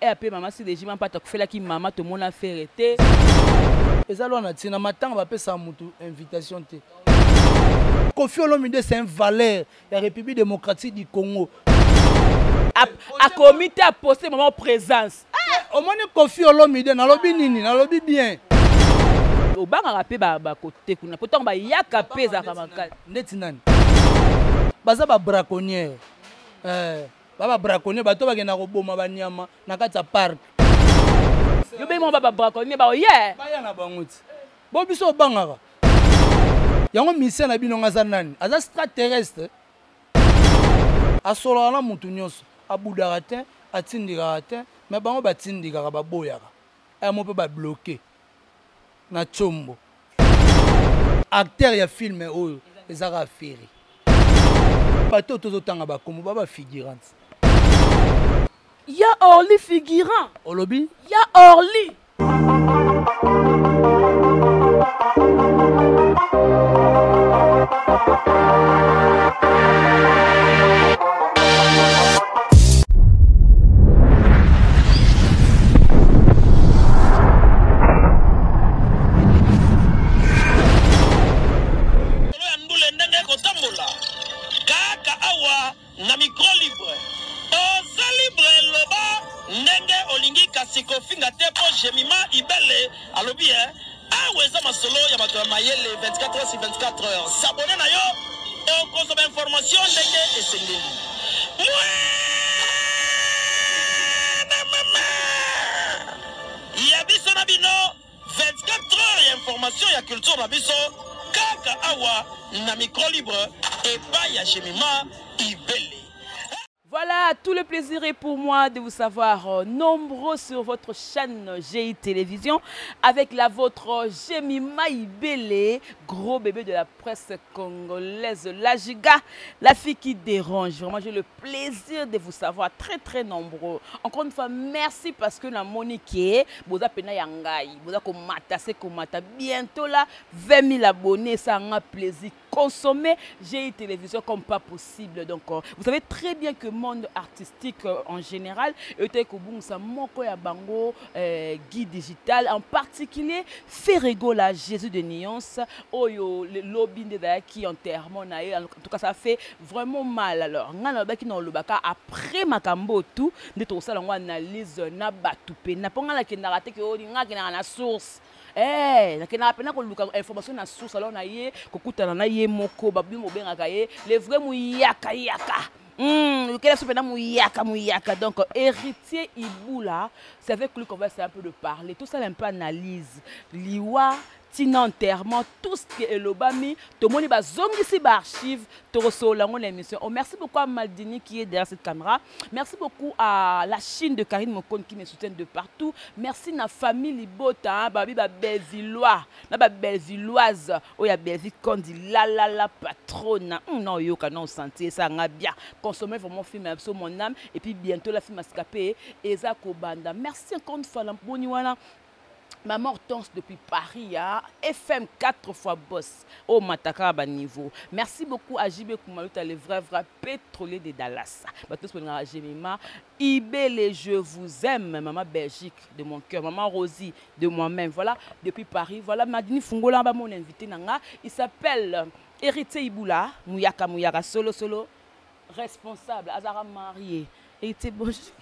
RP mama si régime mpata akufelaki mama tomona fere te. Eza loi na tina matanga bapesaka mutu invitation te. Koffi Olomide c'est un valeur ya République démocratique du Congo. Akomi te aposte mama présence. Ah! Omoni Koffi Olomide nalobi nini nalobi bien. Obangaka mpe bakote kuna mpo ntango bayaka mpe ezalaka makasi. Ndeti nani? Baza ba braconnière. Eh. Ba ba braconnier bato bakenda koboma banyama na kati ya parc. Yo bengi bango ba braconnier ba oye. Baya na bango ti. Bo biso obangaka. Yango musicien na bino aza nani? Aza extraterrestre. Asolaka na mutu nyonso, abudaka te, atindikaka te, mais bango batindikaka baboyaka. Aya mo pe ba bloquer na tshombo. Acteur ya film oyo ezaka Ferre. Bato tozotanga bakombo ba ba figurante. Ya Orly figurant. Olobi? Ya Orly. Ya ndule ndenge ekotambola kaka awa na micro libre. Oza libre loba ndenge olingi kasi kofinga te po Jemima Ibele alobi eh awa eza masolo ya bato ya mayele 24 heures sur 24 heures. S'abonner na yo okozwa ba information ndenge esengeli. Mwana mama ya biso na bino 24 heures ya information ya culture na biso kaka awa na micro libre epai ya Jemima Ibele. Voilà, tout le plaisir est pour moi de vous savoir nombreux sur votre chaîne GI Télévision avec la vôtre Jemima Ibele, gros bébé de la presse congolaise, la giga, la fille qui dérange. Vraiment, j'ai le plaisir de vous savoir très très nombreux. Encore une fois, merci parce que la Monique, boza pena yangai, boza komata, se komata. Bientôt là, 20 000 abonnés, ça a un plaisir. Consommer GI Télévision comme pas possible. Donc, vous savez très bien que monde artistique en général, était kobungisa moko ya bango guide digital, en particulier Ferre Gola, Jésus de Nuance, oyo le lobby nde ezalaki enterrement na ye. En tout cas, ça fait vraiment mal. Alors, nga nalobaki na olobaka après makambo tout, nde tokosala yango analyse na batu pe. Na mpo nga nakendaka te ke oyo nga nakendaka na source. Eh, nakendaka pena koluka information na source, alors na ye kokutana na ye moko, ba bino bobengaka ye le vrai muyaka yaka. Lukela so pena muyaka muyaka. Donc héritier Ibula, c'est avec lui qu'on va essayer un peu de parler. Tout ça un peu analyse. Liwa tina enterrement, tout ce qui est elobami, tomoni ba zongisi ba archive, toroso lango na émission. Oh, merci beaucoup à Maldini qui est derrière cette caméra. Merci beaucoup à la Chine de Karine Mokon qui me soutient de partout. Merci na famille Libota, hein, babi ba Belvillois, na ba Belvilloise, oh ya Belvi Kondi, la la la patronne. Non yoka non sentir ça nga bien. Consommer vraiment film absolument mon âme et puis bientôt la film escapée eza kobanda. Merci encore une fois la boni wana. Maman Hortense depuis Paris, hein? FM 4 fois boss au Mataka à niveau. Merci beaucoup à JB Koumaluta, le vrai, vrai pétrolier de Dallas. Batos Ponga Jemima, Ibele, je vous aime. Maman Belgique de mon cœur, maman Rosie de moi-même. Voilà, depuis Paris. Voilà, Madini Fungola, mon invité nanga. Il s'appelle Héritier Ibula, Mouyaka Mouyaka, solo solo, responsable, Azara marié. Héritier, bonjour.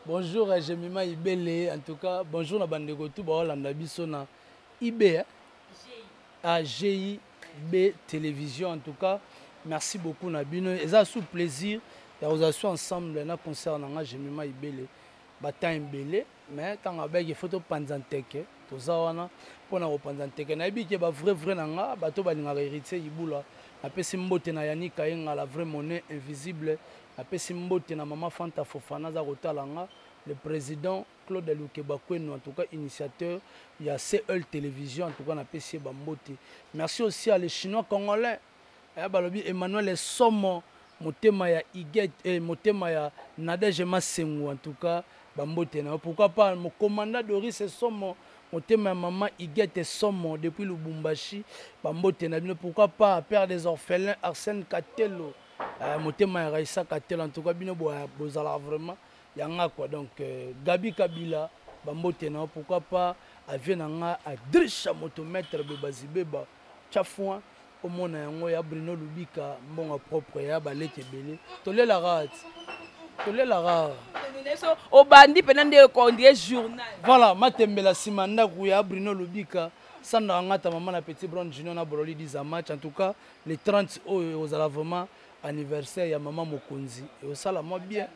Bonjour à Jemima Ibele, en tout cas, bonjour na bandeko tout ba olanda biso na IB, hein? A GIB Télévision, en tout cas, merci beaucoup na bino. Eza sous plaisir ya kozala so ensemble na concert na nga Jemima Ibele, ba temps ebele, mais tanga bege photo panza nteke, toza wana pona ko panza nteke. Na yebi ke ba vrai vrai na nga, bato balingaka héritier Ibula, napesi mbote na Yannick Kayenga, la vraie monnaie invisible. Napesi mbote na mama Fanta Fofana za kotala nga, le président Claude Lukeba Kweno, en tout cas initiateur ya CL Télévision, en tout cas napesi ye ba mbote. Merci aussi à les Chinois congolais. Eh, balobi Emmanuel Somo, motema ya Iguette, eh, motema ya Nadège Masengu, en tout cas ba mbote na yo. Pourquoi pas mon commandant Doris Somo, motema ya mama Iguette Somo depuis Lubumbashi, ba mbote na bino. Pourquoi pas père des orphelins Arsène Katelo, motema ya Raissa Katelo, en tout cas bino bozala vraiment Ya nga quoi. Donc Gabi Kabila, bambote na, pourquoi pas avie na nga Adrisha motomètre bebazibeba chafouin omona yango ya Bruno Lubika, mbongo propre ya baleke ebele, tolelaka ti tolelaka. Obandi mpena nde kondie journal. Voilà, matembela nsima ndako ya Bruno Lubika, Sandra Ngata, mama na Petit Brown Junior na Bololi Diza match. En tout cas le 30 oyo ozala vraiment anniversaire ya mama mokonzi, eosala mwa bien.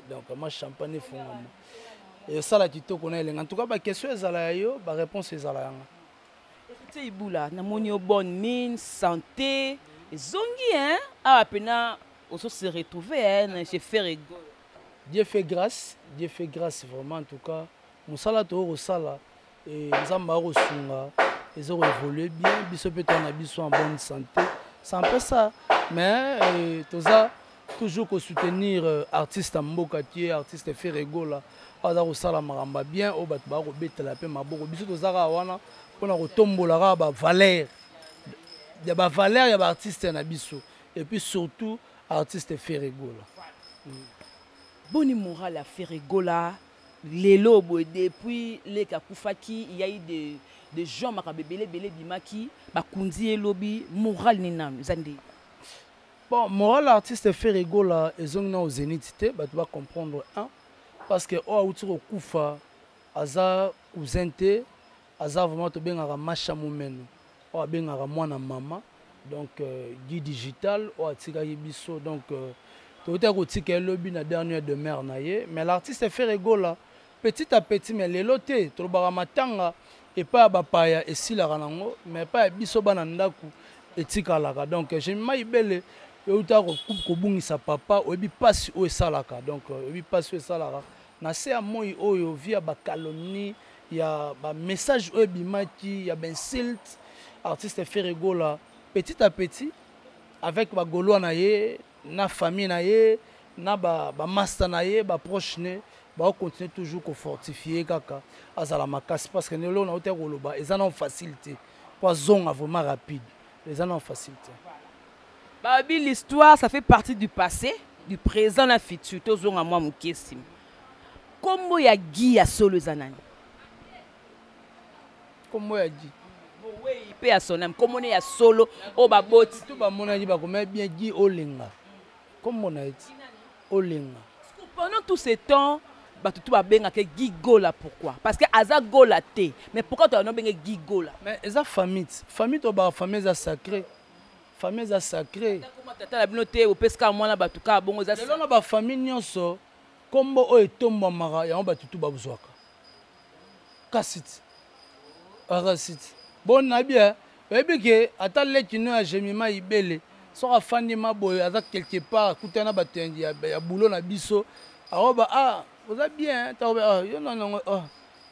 Donc mwa champagne efungama, esala kitoko na elenga. En tout cas baquestion ezala ya yo, baréponse ezala yanga. Héritier Ibula, namoni yo bonne mine, santé ezongi, hein? Awa mpena ozo se retrouver, hein, chez Ferre Gola. Dieu fait grâce, Dieu fait grâce vraiment. En tout cas mosala toyokosala, Nzambe akosunga, eza koévolue bien. Biso mpe toza na biso en bonne santé, c'est un peu ça. Mais toza toujours kosoutenir artiste ya mboka tie, artiste Ferre Gola aza kosala makambo ya bien oyo bato baya kobetela mpe maboko. Biso toza kaka wana mpona kotombola kaka bavaleur ya bavaleur ya baartiste na biso, et puis surtout artiste Ferre Gola. Boni moral ya Ferre Gola lelo boye depuis leki akufaki? Il y a eu de gens, makambo ebele ebele ebimaki, bakundi ye lobi. Moral ni nanu eza nde? Bon, moral artiste Ferre Gola ezongi na ozénith te. Bato bacomprendre un, parce que oyo awuti kokufa aza cousin te, aza vraiment tobengaka Masha Momeno, oyo abengaka mwana mama. Donc Guy Digital oyo atikaki biso, donc toyotaki kotika ye lobi na dernière demeure na ye. Mais l'artiste Ferre Gola, petit à petit, mais lelo te, tolobaka matanga epai ya bapaya esilaka nango, mais epai ya biso bana ndako etikalaka. Donc Jemima Ibele euta kobungisa papa, oyebi mpasi oyo esalaka. Donc oyebi mpasi oyo esalaka na se ya moi oyo via bacalomnie ya bamessage oyo ebimaki ya bainsulte. Artiste Ferre Gola, petit à petit, avec bagaulois na ye, na famille na ye, na bamaster na ye, baproche ne baocontinue toujours kofortifie kaka azala makasi, parce que lelo nauti koloba eza nao facile te po azonga vraiment rapide, eza nao facile te. Babi, l'histoire, ça fait partie du passé, du présent na futur. Tozonga mwa moke nsima. Nkombo ya Guy ya solo eza nani? Nkombo ya Guy? Bowei mpe ya sonam, nkombo ne ya solo oyo baboti. Tu bamonaki bakomai bien Guy Olenga, nkombo na ye ti Olenga. Pendant tout ce temps bato tu babengaka Guy Gola, pourquoi? Parce que aza Gola te, mais pourquoi to banobenge Guy Gola? Mais eza famille ti, famille tobaka, famille eza sacré, famille eza sacré. Tata na bino te opesika mwana bato kaka bongo, eza lelo na bafamille nyonso nkombo oyo etombwamaka yango bato tu bazwaka. Kasi ti kasi ti bon nayebi, oyebi ke ata leki no ya Jemima Ibele, soki afandi ma boye, aza quelque part, akutana na bato ya bulo na biso, akoba: "Ah, oza bien?" Ah, yo nanango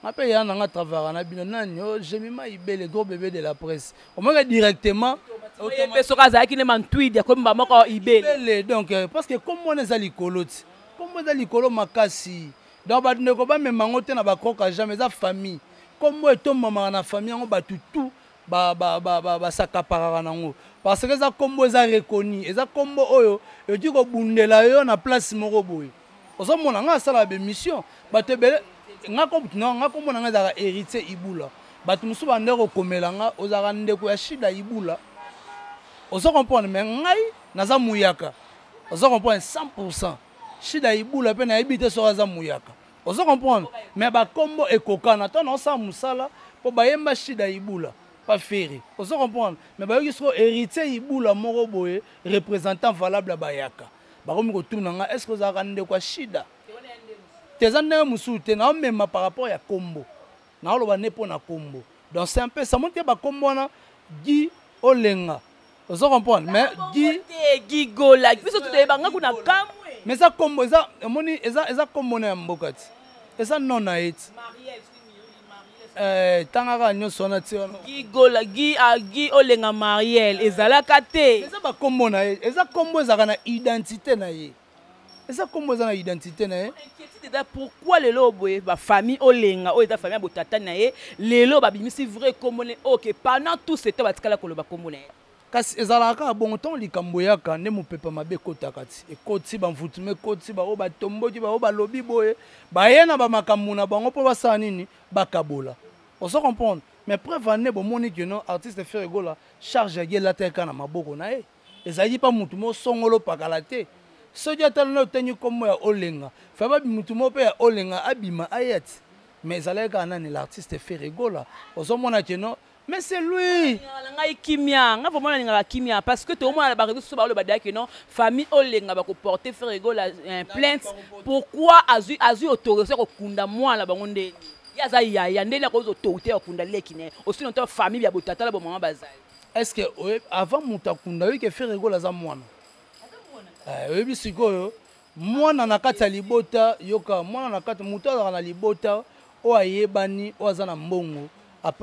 nga mpe ya nanga travaillaka na bino nani o Jemima Ibele, gros bébé de la presse, omoka directement. Mpe soki azalaki ne mantwidi, akomi bamoko Ibele. Ibele. Donc parce que kombo wana eza likolo ti, kombo eza likolo makasi. Donc bandeko bamema yango te na bacroc jamais. Eza famille, kombo etombamaka na famille yango, bato tu basakaparaka nango, parce que eza kombo eza reconnu, eza kombo oyo ekoki kobundela yo na place moko boye. Ozomona nga asalaka bémission, bato ebele nga non, nga kombo na nga ezalaka Héritier Ibula. Bato mosusu bande kokomela nga: "Ozalaka ndeko ya Shida Ibula?" Ozo comprendre? Mais ngai naza muyaka, ozo comprendre? 100 Shida Ibula mpe nayebi te soki aza muyaka, ozo comprendre? Mais bakombo ekokana to naosala mosala mpo bayemba Shida Ibula pa Ferre, ozo comprendre? Mais bayoki soko Héritier Ibula moko boye, représentant valable ya bayaka, bakomi kotuna nga: "Est ce que ozalaka ndeko ya Shida?" Te, eza ndenge mosusu te, naomema par rapport ya kombo, naoloba nde mpo na kombo. Donc c'est un peu ça. Moni te bakombo wana Guy Olenga, ozo comprendre? Mais Guy te, Guy Gola, biso toyebanga kuna kamwe. Mais eza kombo, eza omoni, eza kombo na ya mboka ti, eza nom na ye ti. Tangaka nyonso wana ti wana. Guy Gola, Guy, ah, Guy Olenga Mariel ezalaka te. Eza bakombo na ye, eza kombo ezalaka na identité na ye, eza kombo eza na identité na ye. Inquiétude eza pourquoi lelo boye bafamille Olenga oyo eza famille ya botata na ye, lelo babimisi vrai kombo ne, ok, pendant tout ce temps batikala koloba kombo na ye? Kasi ezalaka kaka bongo, ntango likambo eyaka nde mopepe mabe ekotaka ti ekoti bamvutuma, ekoti baoyo batomboki, baoyo balobi boye, baye na bamakambo na bango mpo basala nini, bakabola. Ozo comprendre? Mais preuve ane, bomoni que non, artiste Ferre Gola, charge yaki elataki kaka na maboko na ye, ezalaki mpa motu moko songolo pakala te. Soki ata lona otangi nkombo ya Olenga, fa babi motu moko mpe ya Olenga abima aya ti, mais ezalaki kaka nani? L'artiste Ferre Gola. Ozomona que non, mais c'est lui. Na ngai kimia, nga vraiment nalingaka kimia, parce que toomona na bareseau sociaux baoloba daya que non, famille Olenga bakoporte Ferre Gola plainte. Pourquoi azwi autorisation ya kokunda mwana bango? Ndeni ye aza yaya, ndeni akozwa autorité ya kokunda leki na ye aussi longtemps famille ya botata na bomama bazali? Est ce que avant moto akunda, oyebi ke Ferre Gola aza mwana? Oyebi sikoyo mwana na kati ya libota, yoka, mwana na kati, moto azalaka na libota oyo ayebani, oyo aza na mbongo,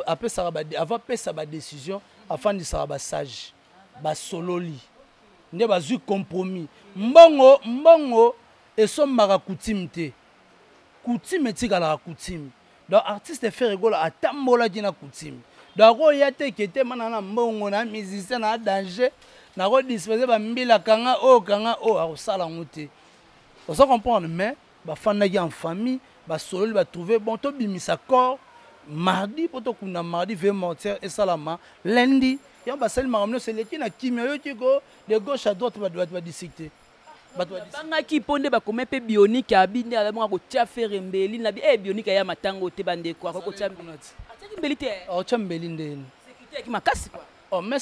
apesaka, avant apesa badécision, afandisaka basage, basololi nde bazwi compromis. Mbongo, mbongo esombaka coutume te, coutume etikalaka coutume. Donc artiste Ferre Gola atambolaki na coutume. Donc akoya te ke te mana na mbongo na musicien na danger, nakodispose bambila, kanga oyo, kanga oyo, akosala yango te. Ozo comprendre? Mais bafandaki en famille, basololi, batrouve bon, tobimisa corps mardi mpo tokunda mardi, veillée mortuaire esalama lundi. Yango basali makambo nyonso eleki na kimia. Oyoki ko de gauche à droite bato badiscute. Bato babangaki mpo nde bakome mpe Bionike abi nde alabonga kotia Ferre mbeli na bi Bionike aya matango te. Bandeko, akoki kotia, atiaki mbeli te. Otya mbeli ndeni? Sécurité yaki makasi quoi. Oh, mais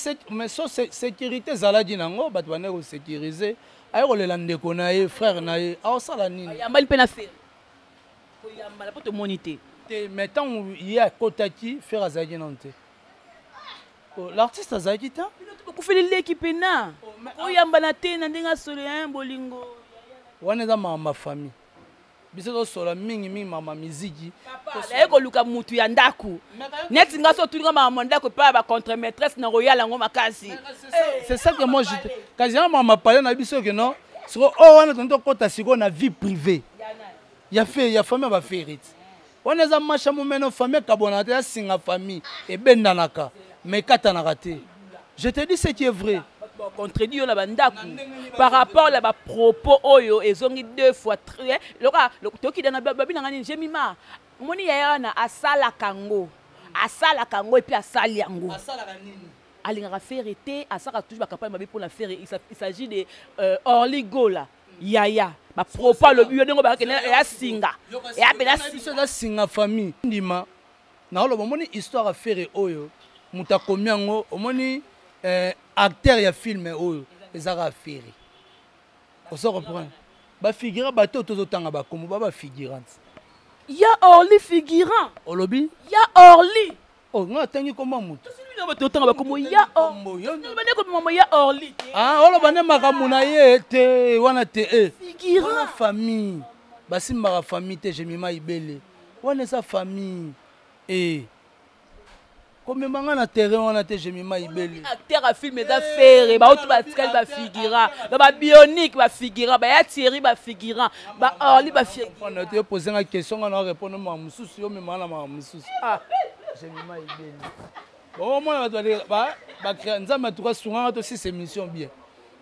so sécurité ezalaki nango, bato bandeki kosécuriser. Aye kolela ndeko na ye, frère na ye, aosala nini? Ayambali mpe na Ferre, koyambala mpo tomoni te. Te, mais ntango ye akotaki, frère azalaki nano te. Oh, l'artiste azalaki te. Bino to bokufeli leki mpena, koyambana te na ndenge asolo ya bolingo. Wana eza makambo ya famille. Biso tosola mingimingi makambo ya miziki. Naye koluka mutu ya ndako neti nga, so otulinga makambo ya ndako epai ya bacontre maîtresse na koyala yango makasi. C'est ça que moi je, kasi yango makambo ya pale na biso ke non, siko oyo wana toni tokɔta sikoyo na vie privée ya fe ya famille ya baFerre ti wana eza masha momeno. Famille ekabwanaka te, asinga famille ebendanaka mais ekatanaka te. Je te dis ce qui est vrai. Contredit yo na bandako par rapport na bapropos oyo ezongi deux fois loka tokida na babi na nga nini. Jemima, omoni yaya wana asalaka yango, asalaka yango et puis asali yango. Alingaka Ferre te, asalaka toujours bacampagne mabe mpona Ferre. Il s'agit de Orly Gola, yaya bapropos alobi yo ndenge bakakende eya singa, eya mpena. Biso eza singa famille ndima. Naoloba, omoni histoire ya Ferre oyo moto akomi yango, omoni acteur ya film oyo ezaka Ferre. Ozo comprendre? Bafigurant, bato oyo tozotanga bakombo ba bafigurante. Ya Orly figurant. Olobi? Ya Orly. Oh, nga atangi kombo moto. Totanga bakombo ya kombo ya Orly. Ah, oloba nde makambo na ye te wana te e. Figurant. Famille basimbaka famille te. Jemima Ibele, wana eza famille e komema nga na terrain wana te, Jemima Ibele. Acteur ya film eza Ferre, baoto batikali bafigurant, ba babionique bafigurant, baya Thierry bafigurant, baorly bafigurant. Te, yo pose nga question, nga na répondre makambo mosusu, yo mema na makambo mosusu. Ah, Jemima Ibele, omona bato bacréa. Nzambe atuka sunganga tosisa émission bien,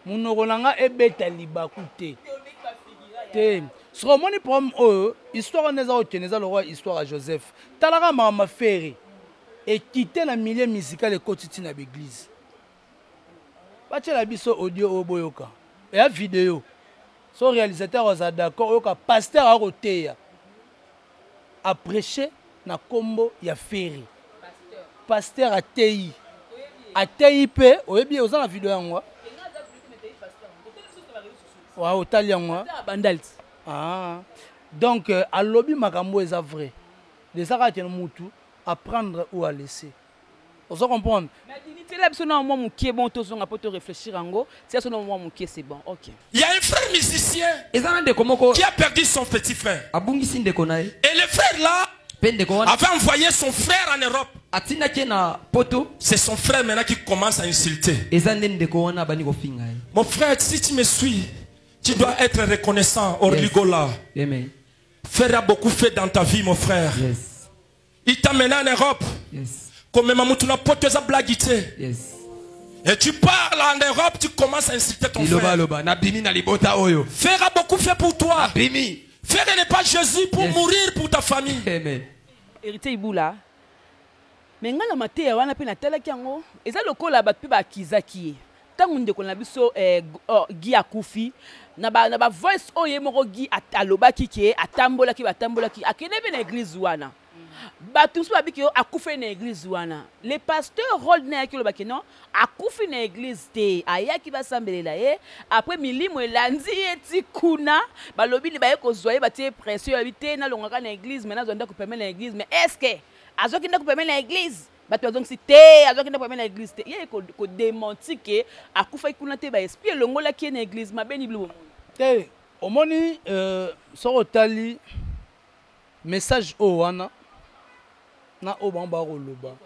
monoko na nga ebeta libaku te te. Soki omoni problème oyo, histoire wana eza kokende, eza lokola histoire ya Joseph. Talaka makambo Ferre ekite na milieu musical, ekoti ntina baeglise. Batiela biso audio oyo boyoka, eya video. So réalisateur aza d'accord, oyoka pasteur akoteya, aprêche na nkombo ya Ferre. Pasteur ateyi, ateyi mpe oyebi, oza na video yango wa, otali yango. Ah. Donc alobi makambo eza vrai, eza kaka kene mutu à prendre ou à laisser. Ozo comprendre? Tiela biso na mwa mokie, bon, tozonga mpo to réfléchir yango. Tia biso na mwa mokie, c'est bon, ok. Il y a un frère musicien Eza na ndeko moko qui a perdu son petit frère. abungisi ndeko na ye. Et le frère là Mpe ndeko wana avait envoyé son frère en Europe. atindaki ye na Poto. C'est son frère maintenant qui commence à insulter. Eza nde ndeko wana abandi kofinga ye. Mon frère, si tu me suis, tu dois être reconnaissant au Rigola. Amen. Frère a beaucoup fait dans ta vie, mon frère. Il t'a mené en Europe. Comme même na Poto eza blague te. Et tu parles en Europe, tu commences à insulter ton Liloba frère. loba nabimi na libota oyo. Frère a beaucoup fait pour toi. Bimi. Frère n'est pas Jésus pour Yes. mourir pour ta famille. Amen. Héritier Ibula, me ngai na mateya wana mpe natalaki yango, eza lokola bato mpe bakizaki ye ntango ndeko na biso oh, Guy akufi na bavoice oyo ye moko Guy alobaki ke atambolaki, batambolaki, akende mpe na église wana. Bato mosusu babiki yo akufi na église wana. Le pasteur Rold na ayaki olobaki non, akufi na église te, ayaki basambelela ye, après milimo elandi ye ti kuna, balobi ni baye kozwa ye, batie ye pression, balobi te nalongaka na église, mais nazwa ndako pembeni na église. Mais est ce que azwaki ndako pembeni na église? Bato bazongisi te, azwaki ndako pembeni na église te. Ye kodémenti ke akufaki kuna te, baesprit elongolaki ye na église. Mabeni bilo bomoni. Te, omoni, soki otali message oyo wana na oyo bango bakoloba,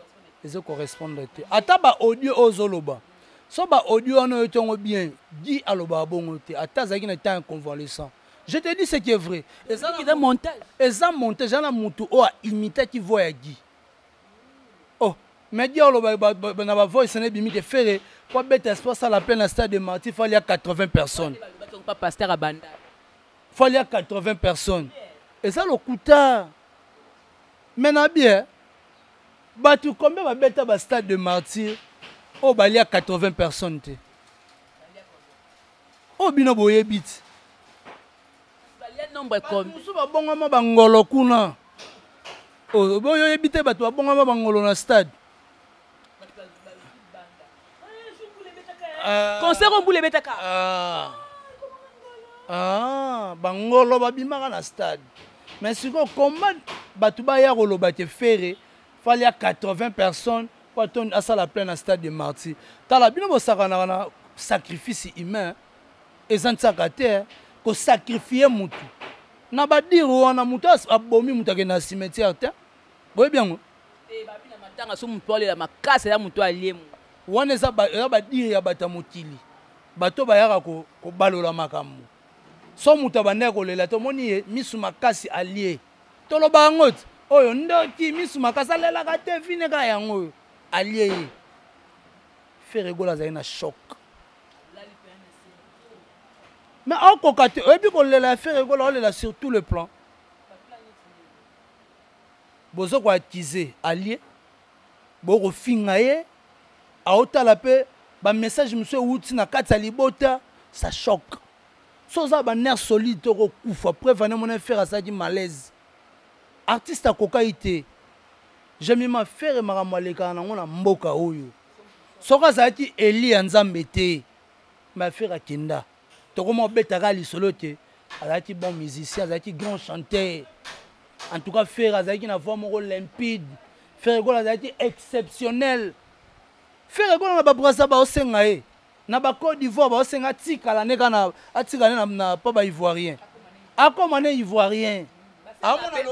eza correspondre te. Ata baaudio oyo ozoloba, so baaudio wana oyo ntongo bien, Guy alobaka bongo te, ata azalaki na temps ya convalescent. Je te dis ce qui est vrai, eza eza montage. Eza montage. Eza na motu oyo aimitaki voix ya Guy. Oh, mais Guy aloba na bavoice na ebimi te Ferre po abeta espoir, asala plein na stade de Martyr, fali ya 80 personnes. Balobaki yango pa pasteur abanda. Fali ya 80 personnes, eza lokuta. Mais na bien, bato combien babeta bastade de Martyr oyo balia 80 personnes te, oyo bino boyebi ti? Balia nombre combien? Mosusu babongama bangolo kuna. Oyo oyebi te, bato babongama bangolo na stade. Concert oyo mbula ebetaka. Ah. Ah, bangolo babimaka na stade. Mais sikoyo comment bato baya koloba te Ferre fali ya 80 personnes po atoni asala plein na stade de Martyr? Tala, bino bosakanaka na sacrifice humain, eza ntiaka te kosacrifier mutu na badire wana. Mutu abomi mutu, akende na cimetière te, boyebi yango. Te, babi na matanga so motu alela makasi, eza motu aliemu. Wana eza badire ya bato ya mokili, bato bayaka kobalola makambo. So moto abandaki kolela, tomoni ye misu makasi, alie, toloba yango ti oyo ndoki, misu makasi, alelaka te, vine kaka yango oyo alie ye. Ferre Gola azali na choc, mais akoka te. Oyebi kolela ya Ferre Gola, olela sur tout le plan. Bozo koaccuser alie, bokofinga ye, aotala mpe bamessage mosusu ewuti na kati ya libota, ça choque. So oza banerf solide to kokufa. Preuve ane mona Ferre asalaki malaise, artiste akokai te. Jemima, Ferre makambo alekaka nango na mboka oyo, soki azalaki eli ya Nzambe te, ma Ferre akenda. Tokoma obetaka lisolo te. Azalaki bon musicien, azalaki grand chanteur. En tout cas, Ferre azalaki na voix moko limpide. Ferre Gola azalaki exceptionnel. Ferre Gola na babrasa baosenga ye, na bacôte d'Ivoire baosenga atikala ne kaka, atikala ne na mpo baivoirien, akoma ne ivoirien.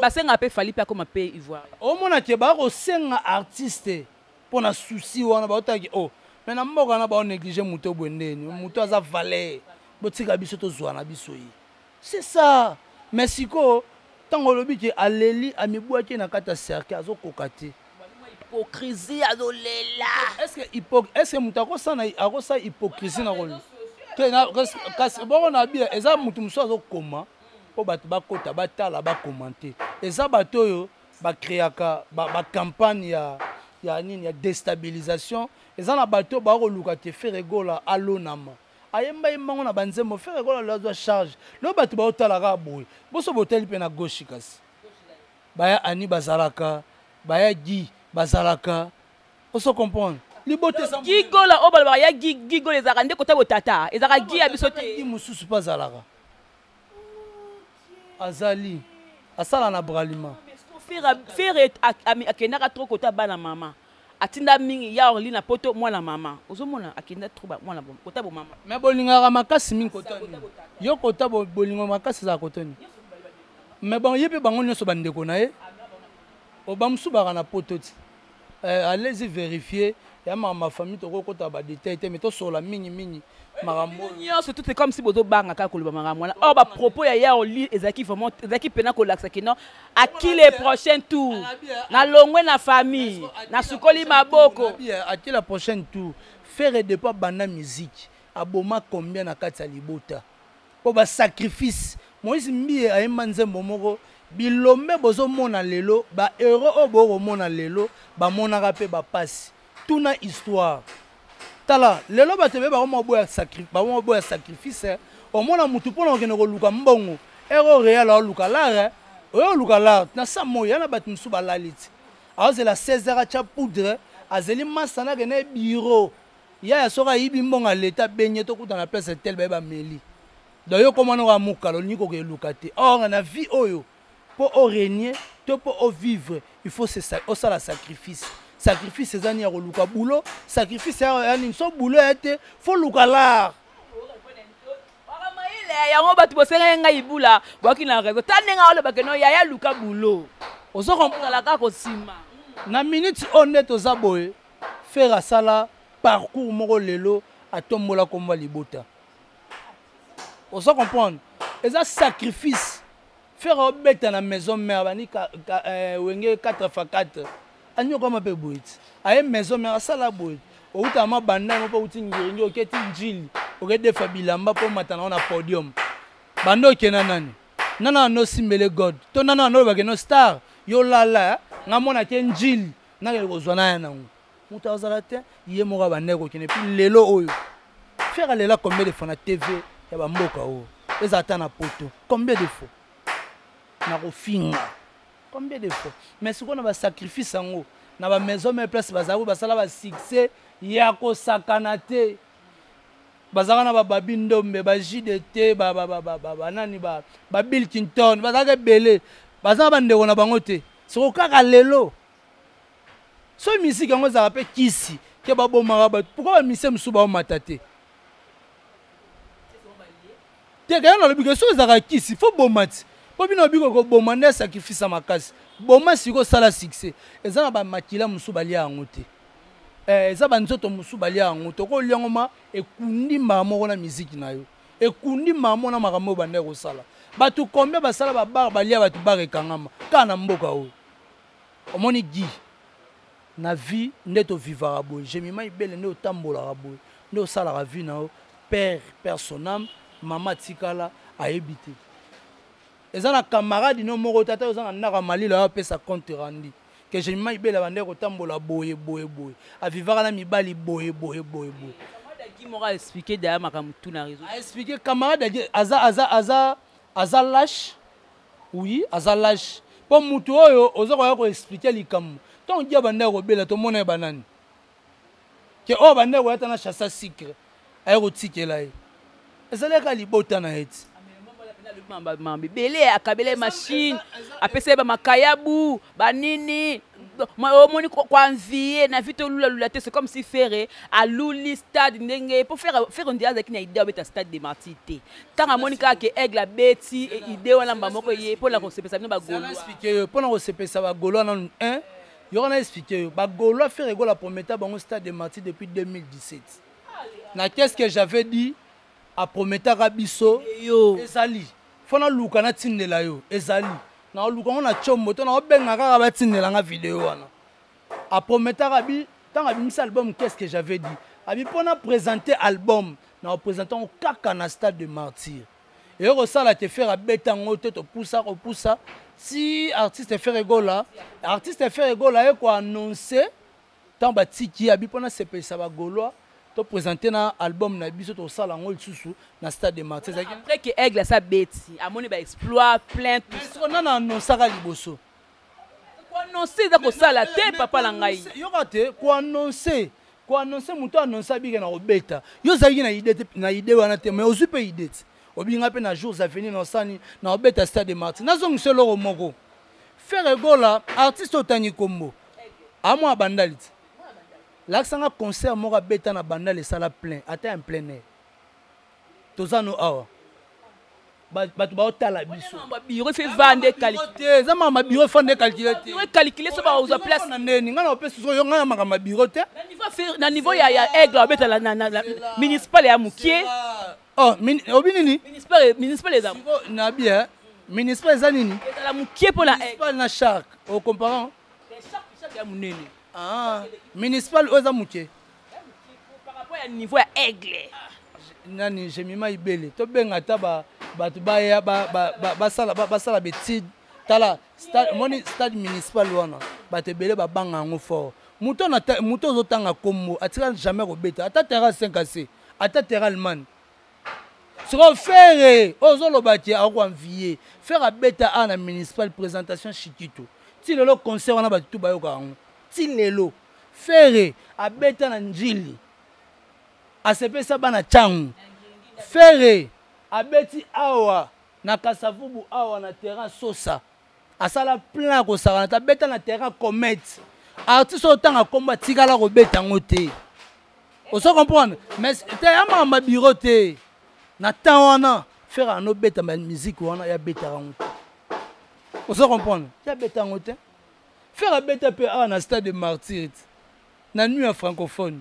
Basenga mpe Fally mpe akoma mpe ivoirien. Omona ke bakosenga artiste mpo na susi wana, baotaki o me na mboka wana baonéglige moto boye. Ndeni moto aza valeur, botika biso tozwa na biso ye, c'est ça. Mais sikoyo ntango olobi ke aleli, amibwaki na kati ya cercueil, azokoka te. Hypocrisie, azolela. Est ce que moto akosala hypocrisie na koloba te? Kasi bongo na bia eza moto mosusu azokoma mpo bato bakota, batala, bakomante. Eza bato oyo bacréaka bacampagne ya nini, ya déstabilisation. Eza na bato oyo bakoluka te Ferre Gola alonama, ayemba yembango na banzembo. Ferre Gola lo azwa charge lo, bato baotalaka boye, boso botali mpe na gauche, kasi baya ani bazalaka, baya Guy bazalaka, oso comprendre libota eza. Guy Gola oyo balobaka ya Guy Gola ezalaka nde kota botata, ezalaka Guy ya biso te. Guy mosusu mpe azalaka, azali asala na Bralima. Ferre akendaka trop kota bana mama, atinda mingi ya Orli na poto, mwana mama, ozomona akenda trop mwana kota bomama. Me bolingaka makasi mingi kota nini? Yo kota bolingo makasi ezala kota nini? Mais bon, ye mpe bango nyonso bandeko na ye, bamosusu baka na poto ti. Allez-y vérifier ya makambo ya famille, tokokota badetail te, mais tosola mingimingi makambo. Nyonso tout, c'est comme si bozobanga kaka koloba makambo wana. Or bapropos ya Orli ezalaki vraiment, ezalaki mpena kolakisa kino aki le prochain tour, nalongwe na famille, nasukoli maboko. Ati la prochaine tour. Ferre depuis abanda musique aboma combien na kati ya libota mpo basacrifice. Moïse Mbiye ayemba nzembo moko, bilombe bozomona lelo, bahéros oyo bokomona lelo bamonaka mpe bapasi. Tuna histoire, tala lelo bato ebele bakoma boya sacrifice. Omona mutu mpona kokende koluka mbongo, ero réel aoluka lare, oyo oluka lare na sa moi ya na bato mosusu balali ti aozela 16 heures, atya poudre, azeli masa nakende bureau. Yaya, soki ayibi mbongo ya leta, abengi ye, tokuta na place tel, baye bameli. Donc yo komona oyo mokala olingi kokeluka te. Or na vie oyo, mpo orégner to mpo ovivre, il faut osala sacrifice. Sacrifice eza nini? Ya koluka boulot. Sacrifice ya nini? So boulot ya te, faut luka lar. Mayele yango bato bosengaki ngai ibula, bwaki na réseau ta ndenge alobake no yaya luka boulot. Ozo comprendre? Kaka kosima. Na minute oyo nde toza boye, Ferre asala parcours moko lelo atombola kombo ya libota. Ozo comprendre? Eza sacrifice. Ferre obeta na maison mère, bani Wenge 4 x 4, anyokama mpe boye ti aye maison mère, asala boye. Outaka mabanda yango mpo outi ngiringi, oketi njili, okedefa bilamba mpo omata nango na podium. Banda okenda nani nana wana osimbele god to nana wana olobake no star yo lala nga mona ke njili nakende kozwa na ya nango, moto azala te. Ye moko abandaki kokende. Puis lelo oyo Ferre alela combien de fois na TV ya bamboka oyo, eza ata na poto, combien de fois na kofinga, combien de fois? Mais sikoyo na basacrifice yango na bamaison mère, place bazalaki, basala basuccès ya kosakana te. Bazalaka na bababi ndombe, baJdt, banani, babill Clinton, bazalaka ebele, baza na bandeko na bango te. Soko kaka lelo so misiki yango ezalaka mpe kisi ke babomaka bato, pourquoi bamisie mosusu baomata te? Te, kaya nalobi ke soki ezalaka kisi, fo boma ti mpo bino obi koboma nde sacrifice ya makasi. Boma sikoyo, osala succès. Eza na bamakila mosusu balia yango te, eza banzoto mosusu balia yango. Tokolia yango ma ekundi mbala moko na miziki na yo, ekundi mbala moko na makambo oyo bandaki kosala. Bato combien basala babar, balia bato, bar ekangama kaka na mboka oyo. Omoni gi na vie nde tovivaka boye, Jemima Ibele, nde otambolaka boye, nde osalaka vie na yo. Père, père son âme, mama atikala ayebi te. Eza na camarade no moko, tata oza na ndako ya malilo, ayo apesa compte rendu ke Jemima Ibele abandaki kotambola boye boye boye, avivaka na mibali boye boye boye boye. Guy moko aexpliqué derrière makambo tu na réseau. Aexpliqué camarade aza aza aza aza lâche, oui, aza lâche, mpo mutu oyo oza koya koexpliquer likambo ntango dia bandaki kobela, tomona ye banani ke oyo bandaki koya ta na chassa sucre, aye kotikela ye, ezalaki libota na ye ti. Ebele akabela ye machine, apesa ye bamakayabu banini, omoni koenvie na vie tolulalula te. C'est comme si Ferre aluli stade ndenge mpo Ferre ondire azalaki na idée abeta Stade de Martyr te. Ntango amoni kaka ke Aigle abeti, idée wana mba moko ye mpona kosepesa bino bagaulois. Expliqué yo mpona kosepesa bagaulois nanu 1 yoko na expliqué yo bagaulois. Ferre Gola prometa bango Stade de Martyr depuis 2017 na qu'est-ce que j'avais dit, aprometaka biso. Ezali fo naluka natindela yo, ezali naoluka ngo na tiombo to naobenga kaka batindelanga video wana. Aprometaka bi ntango abimisa album qu'est-ce que j'avais dit, abi mpona présenter album na oprésente yango kaka na Stade de Martyr. Eyo kosala te, Ferre abeta yango te, topusa kopusa si artiste Ferre Gola, artiste Ferre Gola aye koannonce ntango batiki ye, abi mpona sepelisa bagaulois, toprésente na album na biso, tosala yango lisusu na Stade de Martyr. Après que Aigle asa beti, amoni baexploit plein tout. Siko nana annonsaka liboso? Koannonce eza kosala te, papa na ngai. Yoka te, koannonce, koannonce, moto annonce abike na kobeta, yo ozalaki na idée te, na idée wana te, mais ozwi mpe idée te, obinga mpe na jours à venir na osani na obeta Stade de Martyr. Nazongisa eloko moko, Ferre Gola artiste otangi kombo amwa Bandali ti lakisanga concert moko abeta na Bandali esala plein, ata un plein air. Toza no awa, bato baotala biso. Bureau fe vande. Te, eza makambo ya bureau fande calcule te. Calcule so bakozwa place. Na ndeni ngai na opesi so yo ngai na makambo ya bureau te. Na niveau ya Aigle abeta na municipal ya mokie. Oh, obi nini? Municipal eza na bien, municipal eza nini? Ezala mokie mpo na municipal na shark ocompare. Ya monene. Ah, municipal oyo eza mokie. Ya niveau ya aigle. Nani Jemima Ibele, tobenga ata bato baya basala basala betide. Tala omoni stade municipal wana, bato ebele babanga yango fort. Moto moto ozotanga kombo atikala jamais kobeta ata terrain 5 ac, ata terrain Allemagne. Sikoyo Ferre oyo ozoloba ti akoenvie, Ferre abeta a na municipal, présentation Shikito. Ti lelo concert wana bato tu bayoka yango ti lelo. Ferre abeta na Njili, asepesa bana ntango. Ferre abeti awa na Kasavubu, awa na terrain Sosa, asala plein ya kosakana te. Abeta na terrain Comete. Artiste oyo otanga nkombo atikala kobeta yango te, ozo comprendre? Mais te, ya makambo ya bureau te. Na temps wana Ferre anobeta musique wana, ya betaka yango te, ozo comprendre? Ya beta yango te. Ferre abeta mpe awa na stade de Martyr na nuit ya francophone.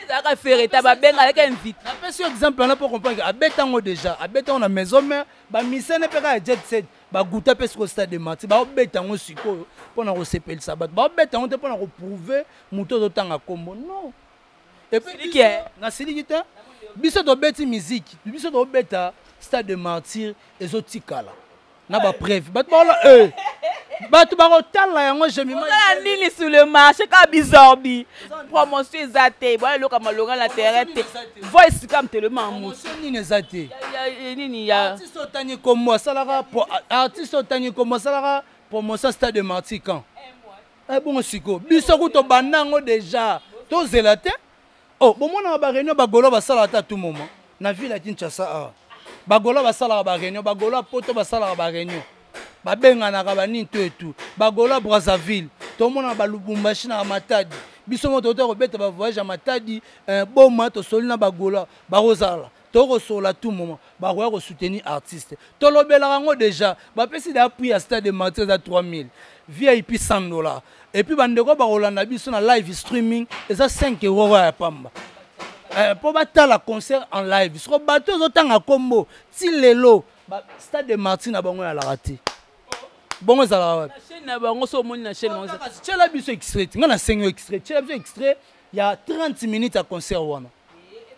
Ezalaka Ferre ta babengaka invité. Napesi yo exemple wana mpo comprendre. Abeta yango déjà, abeta yango na maison mère, bamisene mpe kaka ya jet set baguta mpe. Sikoyo stade de Martyr baobeta yango sikoyo mpona kosepelisa bato, baobeta yango te mpona koprouver moto ozotanga nkombo, non. Nasiliki te. Biso tobeti musique, biso tobeta stade de Martyr, ezotikala na bapreuve. Bato baola, bato bakotala yango. Jemima nini sur le marché kaka bizorbi, promotion eza te, boya eloko ya malonga na terrain te, voice kam telema. Promotion nini eza te? Nini ya Artiste otangi kombo asalaka, artiste otangi kombo asalaka promotion stade de Martyr quand? Bongo sikoyo biso ku tobanda yango déjà, tozela te. Oh, bomonaka baréunion bagolo basalaka ata tout moment na ville ya Kinshasa awa. Bagolo basalaka baréunion, bagolo ya poto basalaka baréunion, babenganaka banini to etu. Bagolo ya Brazzaville tomonaka, balubumbashi na Matadi. Biso mo tota kobeta bavoyage ya Matadi, Boma, tosoli na bagola, bakozala tokosola tout moment, bakoya kosoutenir artiste. Tolobelaka yango déjà. Bapesi da prix ya stade de Martyr eza 3000, VIP 100 $, et puis bandeko bakolanda biso na live streaming eza 5 euro ya pamba, mpo batala concert en live. Soko bato ozotanga nkombo ti lelo, stade de Martyr na bango eyalaka te. Bongo ezalaka wapi? Chaîne na bango, so omoni na chaîne. Tiela biso extrait. Nga nasengi yo extrait, tiela biso extrait ya 30 minutes ya concert wana.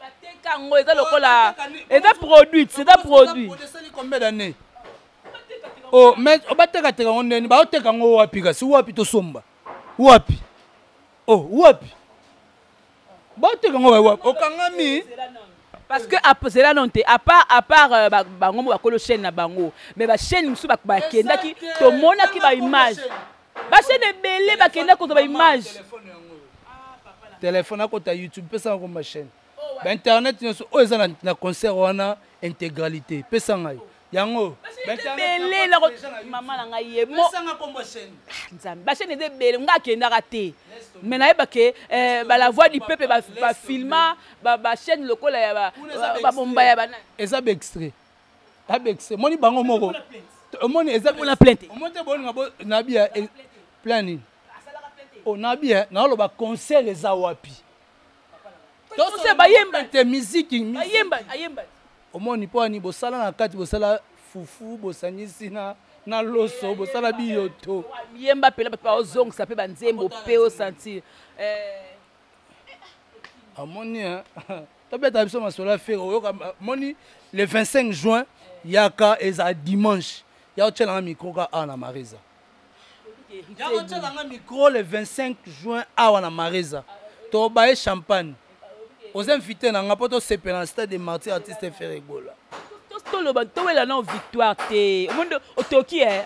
Bateka yango, eza lokola eza produit, eza produit. Esali combien d'année? Oh, mais batekateka yango ndeni? Baoteka yango wapi? Kasi wapi tosomba? Wapi? Oh, wapi baoteka yango? Wapi okangami? Parce que zela non te, à part bango mo bakolo chaîne na bango, mais bachaîne mosusu bakendaki, tomonaki baimage, bachaîne ebele bakenda kozwa baimage. Telefone akota YouTube, pesanga komba chaîne, bainternet nyonso oyo eza na concert wana intégralité, pesa ngai yango. Ebele mama na ngai ye. Pesanga kombo chaîne. Nzambe, bachaîne eza ebele. Nga akendaka te, mais nayeba ke bala Voix du Peuple bafilma, bachaîne lokola ya babomba ya bana. Eza baextrait, eza baextrait. Moni bango moko, omoni eza Plainte. Omoni te, bolinga nabia plein nini o nabia. Naoloba concert eza wapi? Bayemba te, miziki. Bayemba, ayemba. Omoni mpo ani bosala na kati, bosala fufu, bosangisi na loso, bosala biyoto. Yemba mpela, bato baozongisa mpe banzembo mpe osentir. Amoni tobeta biso masolo ya Ferre. Oyoka, moni le 25 juin yaka, eza dimanche, ya otielanga micro ka awa na Mareza, ya otielanga micro le 25 juin awa na Mareza, tobaye champagne. Oza invité na nga mpo tosepela na stade de Martyr, artiste Ferre Gola. Toloba, towela na victoire te. Omondi otoki e,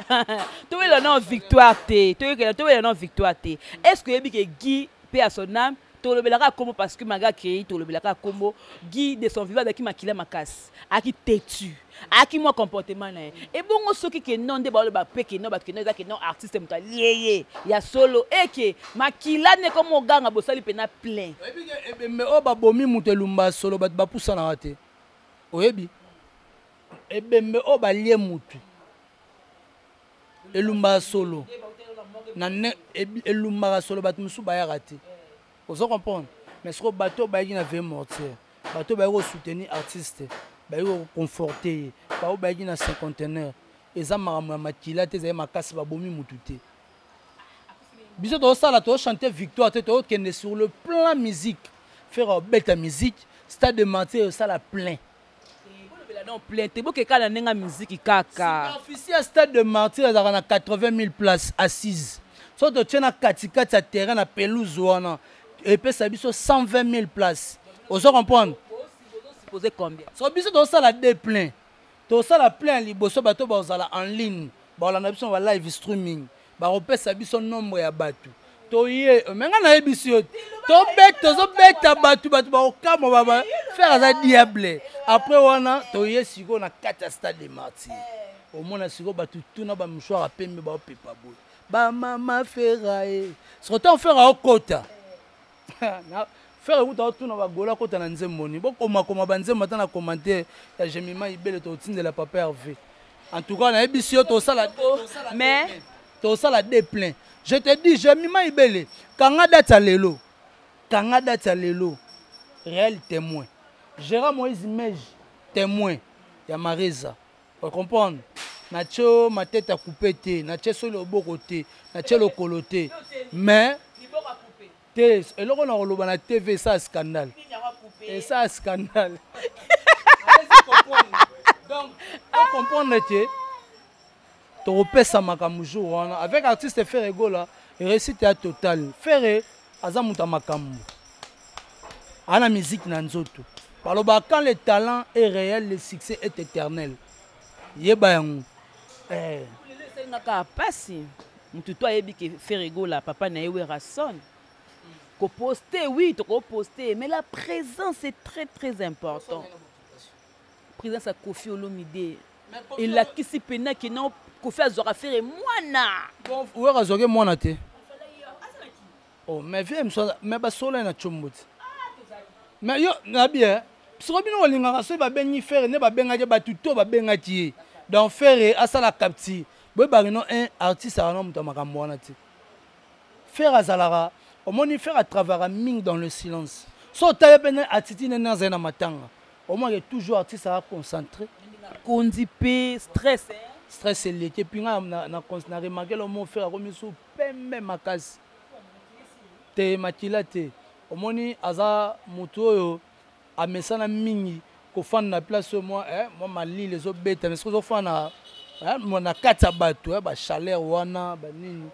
towela na victoire te, toyokela, towela na victoire te. Est ce que oyebi ke Guy, mpe ya son âme, tolobelaka kombo parce que maga akei, tolobelaka kombo Guy, de son vivant azalaki makila makasi, ayaki têtu, ayaki mwa comportement na ye. Ebongo soki ke non, nde baloba mpe ke non, bato ke non, eza ke non, artiste moto alie ye ya solo eke makila ne komo oganga, bosali mpena plein. Oyebi ke ebembe oyo babomi moto elumba solo, bato bapusanaka te. Oyebi ebembe oyo balie motu elumbaka solo na ne elumbaka solo, bato mosusu bayaka te, ozo comprendre? Mais sikoyo bato oyo bayaki na veillée mortuaire, bato oyo bayaki kosoutenir artiste, bayaki koconforter ye, baoyo bayaki na cinquantenaire, eza makambo ya makila te, ezali makasi, babomi motu te. Biso tozosala, tozochanter victoire te, tozokende sur le plan musique. Ferre abeta musique, Stade de Martyr osala plein. Bolobela non plein te, bokeka na ndenge ya musique kaka. Superficie ya Stade de Martyr ezalaka na 80 000 places assises. Soki totie na katikati ya terrain na pelouse wana, epesa biso 120 000 places. Ozo comprendre? Supposé combien? So biso tozosala deux plein. Tosala plein ya liboso, bato bazala en ligne, bakolanda biso na ba live streaming, bakopesa biso nombre ya bato. Toye, me ngai nayebisi yo, tozobeta bato, bato bakokamwa, baba Ferre aza diable. Après wana toye sikoyo na kati ya Stade de Martyr, omona sikoyo bato tuna ba mouchoir ya pembe baopepa boye, bamama Ferre ye siko ntango Ferre aokota Ferre ekuta otuna bagola akota na nzembo nini, bokomakoma banzembo ata na commentaire ya Jemima Ibele, totindela papa Hervé. En tout cas nayebisi yo, tosala mais tosala deux plein. Je te dis, Jemima Ibele, kanga date ya lelo, kanga date ya lelo, réel témoin Gérard Moïse Mege, témoin ya Mareza, ocomprendre? Natie oyo matete ya coupe te, natie soli loboko te, natie lokolo te, mais te eloko na koloba na TV esa scandale, esa scandale. Donc ocomprendre te, tokopesa makambo jour wana avec artiste Ferre Gola, réussite ya totale. Ferre aza moto ya makambo, ana musique na nzoto. Baloba quand le talent est réel, le succès est éternel. Yeba yango. Lelo esengaka pasi motu to ayebi ke Ferre Gola papa na ye Werrason. Koposte, oui, tokoposte, mais la présence est très très important. Présence ya Koffi Olomide elakisi mpena ke non, Koffi azwaka Ferre mwana. Bon, Wera azwaki mwana te. Oh, mais vie mosusu, mais basola na tshombo te. Mais yo nabi soko bino kolingaka soki babengi Ferre nde babengaki bato to babengaki ye. Donc Ferre asala capture, boyebaki no un artiste akana moto ya makambo wana te. Ferre azalaka, omoni Ferre atravaka mingi dans le silence. So otali mpe attitude nene azali na matanga, omonake toujours artiste aka concentré. Kondi mpe stress. Stress eleki. Epuis nga na remarke lomo Ferre akomi so pembe makasi te, makila te. Omoni aza motu oyo amesana mingi kofanda na place oyo mwa malili ezobeta, mais soki ozofanda na kati ya bato, bachaleur wana banini,